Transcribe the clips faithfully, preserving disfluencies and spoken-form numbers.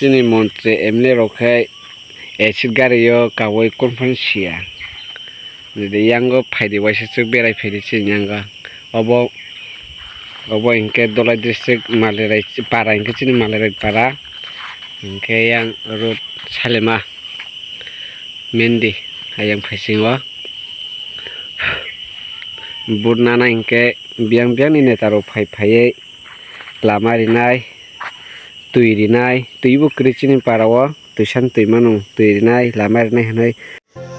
Chini montri M L A rok khe acid gari o kawi conference siya. Nidi yango phaidi waisa chwk berai phaidi chini yango. Obo, obo hinkhe Dholai district Malirai para, hinkhe chini Malirai para. Hinkhe yang road Salema Mendi ayang phaisingo. Vote nana hinkhe biyang biyangni neta rok phai phaiwi lama rinai, twi rinai, twibo kwrwi chini para o, twisan twi mano, twi rinai, lama rinai hinwi.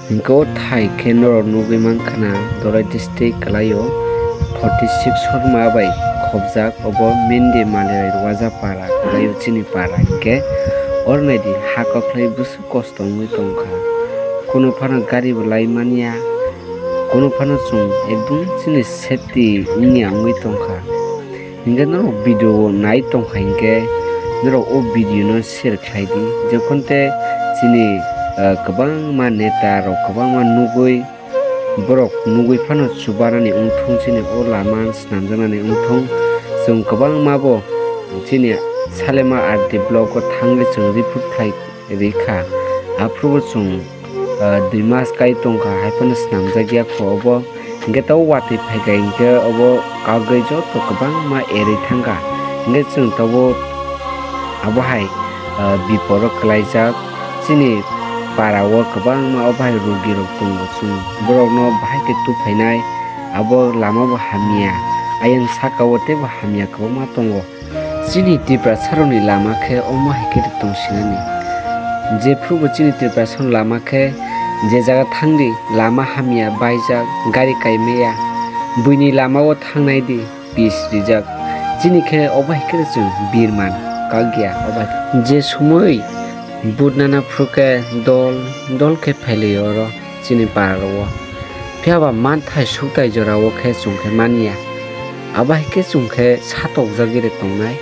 Hinkhe o thai khe norok nugwi mankha na, Dholai district kwlai o forty six horma bai khopjak, obo Mendi Malirai Rwajapara kwlai o chini para hinkhe. Oro naidi ha kwkhlai bwswk kosto wngwi tongkha, kunu phano gari bo lai manya, kunu phano chwng ekdum chini safety wngya wngwi tongkha. Hinkhe norok video o nai tongkha hinkhe norok o video no share khlai di, jephonte chini, ah, kwbangma neta rok kwbangma nugwi, borok nugwi phano chubanani wngthung, chini o lama swnamjaknani wngthung. Chwng kwbangma bo chini Salema R D block o thangwi chwng report khlai rikha. Aphuru bo chwng, ah, dui mas kai tongkha, hai phano swnamjakya kho obo. Hinkhe tabuk watwi phaikha hinkhe obo kagwi joto kwbangma erwi thangkha. Hinkhe chwng tabuk abo hai, ah, biporo kwlaijak. Chini para o kwbangma obo hai rugi rok tongo, chwng borokno bahai khe tubuphainai. Abo lama bo hamya, ayang saka o teibo hamya kwbangma tongo. Chini Tiprasarokni lama khe omo hai khe tongsinani. Jephrubo chini Tiprasarokni lama khe je jaga thangdi lama hamya, baijak, gari kaimaya, buini lama o thangnai di, pis rijak. Chini khe obo hai khe chwng birman kakya obo hai. Je sumui vote nana phru khe dol dol khe phailai oro chini para o. Phiya ba manthai sukthai jora o khe chwng khe manya. Abo hai khe chwng khe satokjagwi tongnai.